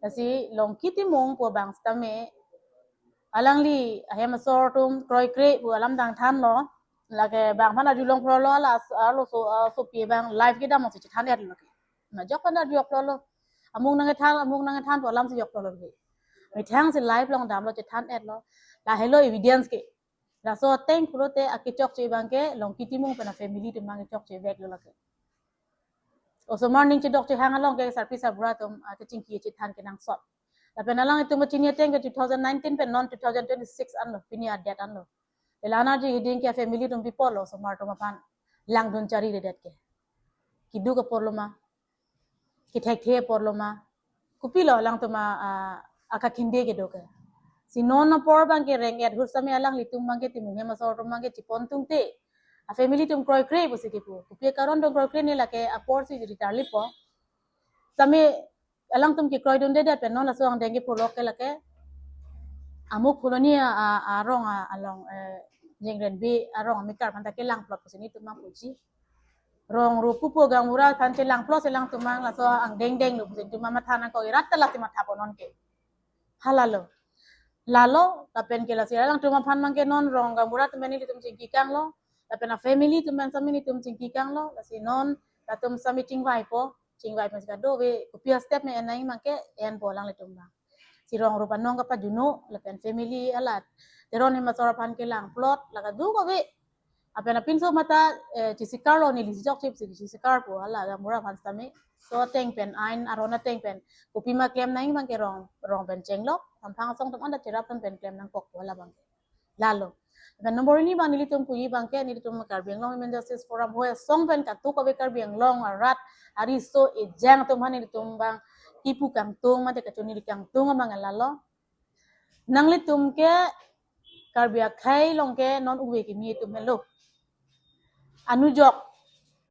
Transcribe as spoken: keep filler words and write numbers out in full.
Lasi Longki Timung pu abang sitame alangli ahem asor atum kroikre pu alam dang thanlo. Lake bang aphan arjulong phrolo, la as-, arloso, ah, sopi abang live kedam si chethan-etlo ke. Majok aphan arjulong phrolo. Amung nangkethan, amung nangkethan pu alam si joklo ke. Methang si live along damlo, chethan-etlo. Lahelo evidence ke. Laso ateng pulote akechokche abang ke Longki Timung pen afamily atum abang kechokche veklo lake. Osomar ning chedok chehang along ke sarpi sarbura atum, ah, kachingki chethan kenangsot. Lapen alanglitum kachini ateng ke two thousand nineteen pen non two thousand twenty-six anlo, pini a-date anlo. Ela anarji hiding ke family atum pi apotlo osomar atum aphan langdun chariredet ke. Keduk apotlo ma, kethekthe apotlo ma, kopilo alangtum a, a, akakhinde kedo ke. Si non apor abang ke reng-et ahut sitame alanglitum abang ke Timung ahem asor atum abang ke chepon tungte, afamily atum kroikre pusi kipu. Kopi akaron atum kroikre, ne lake apor si jiri tarlipo. Sitame alangtum kekroidundedet pen non laso angdeng ke pulok ke lake Amuk Phuloni a, a, arong a, along, eh, Jengrenbi arong amekar aphanta kelangplot pusi nelitum abang puji. Rong ro pupo gaonbura aphan chelangplot si alangtum abang laso angdeng denglo pusi nelitum abang matha nangkok, irat ta lasi mathapo non ke. Halalo. Lalo, lapen ke lasi alangtum aphan abang ke non rong gaonbura atum pen nelitum chingki kanglo. Lapen afamily atum pen sitame nelitum chingki kanglo. Lasi non latum sitame chingvaipo, chingvai pen si kadokave kopi astep me en nangji abang ke enpo alanglitum abang. Si rong ro panong kapajuno, lapen family alat Teron ahem asor aphan kelangplot, la kadokave. Lapen apinso mata, eh, chisikarlo, neli si chokche pusi chisikarpo, hala gaonbura aphan sitame. So ateng pen, ain aron ateng pen kopima klem nangji abang ke rong, rong pen chenglok, samphang asong atum anta cherap pen klem nangkokpo hala abang ke. Lalo. Lapen number hini abang nelitum puji abang ke, nelitum Karbi Anglong Women Justice Forum hoi asong pen kadokave Karbi Anglong arat ariso ejang atum aphan nelitum abang kipu kangtung mate kachoniri kangtung abang lalo. Nanglitum ke Karbi akhei along ke non uve kimi atum helo. Anujok